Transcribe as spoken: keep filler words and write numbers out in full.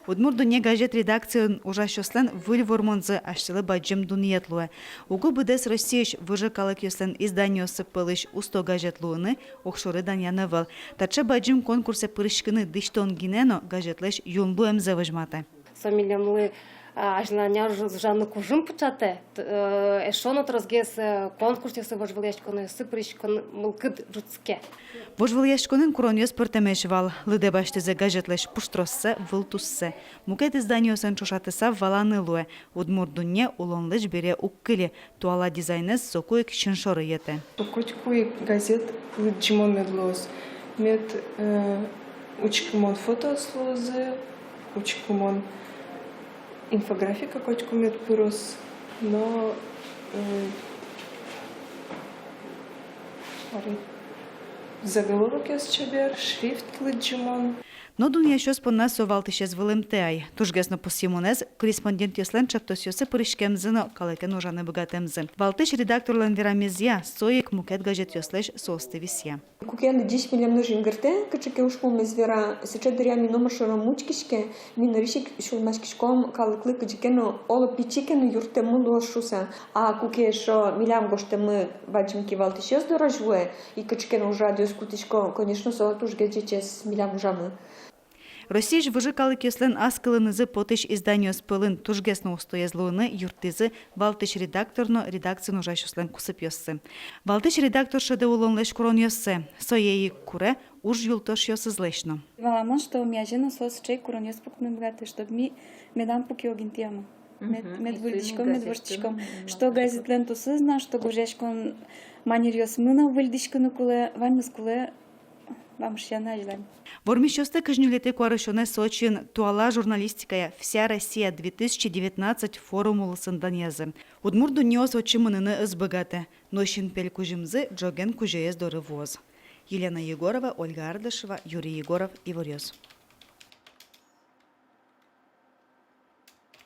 «Удмурт дунне» газет редакциын ужасьёслэн выль вормонзы асьсэлы бадӟым дунъет луэ. Уго быдэс Россиысь выжы калыкъёслэн изданиоссы пӧлысь усто газет луыны огшоры данъян ӧвӧл. Таӵе бадӟым конкурсэ пыриськыны дӥсьтон гинэ но газетлэсь юн луэмзэ возьматэ. Со милемлы, а, азьланяз ужаны кужым пыӵатэ, т-, э, эшшо но тросгес, э, конкурсъёсы, вожвылъяськонъёсы пыриськон мылкыд ӝутске. Вожвылъяськонын куронъёс пӧртэмесь вал. Лыдэ басьтӥзы газетлэсь пуштроссэ, вылтуссэ. Мукет изданиосын ӵошатыса валаны луэ: «Удмурт дунне» улонлэсь бере уг кыльы, туала дизайнэз соку ик син шоры йӧтэ. Котьку ик газет лыдӟымон мед луоз. Мед, э, учкымон фотоос луозы, учкымон инфографика котьку мед пыроз, но, э, али заголовокъёс чебер, шрифт лыдӟымон. Но дунъясьёс понна со валтӥсез вылымтэ ай. Тужгес но пусйымонэз — корреспондентъёслэн ӵектосъёсы пыриськемзы но калыкен ужаны быгатэмзы. Валтӥсь редакторлэн верамезъя, со ик мукет газетъёслэсь соосты висъя. Куке лыдӟись милемлы жингыртэ, кыӵе ке ужпумез вера, сыӵе дыръя ми номыр шоры ум учкиське, ми нырысь ик сюлмаськиськом калыклы кыӵе ке но, оло, пичи ке но юрттэммы луоз шуыса. А куке эшшо милям гожтэммы бадӟым кивалтӥсьёс дорозь вуэ, и кыӵе ке но ужрадъёс кутӥсько, конечно, со тужгес ӟечез милям ужамы. Россиысь выжы калыкъёслэн ас кылынызы потӥсь изданиос пӧлын тужгес но устоез луыны юрттӥзы валтӥсь редактор но редакциын ужасьёслэн кусыпъёссы. Валтӥсь редактор шӧдэ улонлэсь куронъёссэ, сое ик куре уж юлтошъёсызлэсь но. Валамон, что ми азе но соос сыӵе куронъёс пуктыны быгатэ, чтоб ми медам пуке огинтыямы. Мед, мед выльдӥськом, мед воштӥськом, что газетлэн тусыз но, что гожъяськон манеръёсмы но выльдӥськыны кулэ, ваньмыз кулэ вамышъяны азьлань. Вормисьёсты кызь ньылетӥ куарусёнэ Сочиын туала журналистикая «Вся Россия две тысячи девятнадцать» форум улсын данъязы. Удмурт дуннеос отчы мыныны ӧз быгатэ, но синпель кузьымзы ӝоген кузёез доры вуоз. Елена Егорова, Ольга Ардашева, Юрий Егоров, «Иворъёс».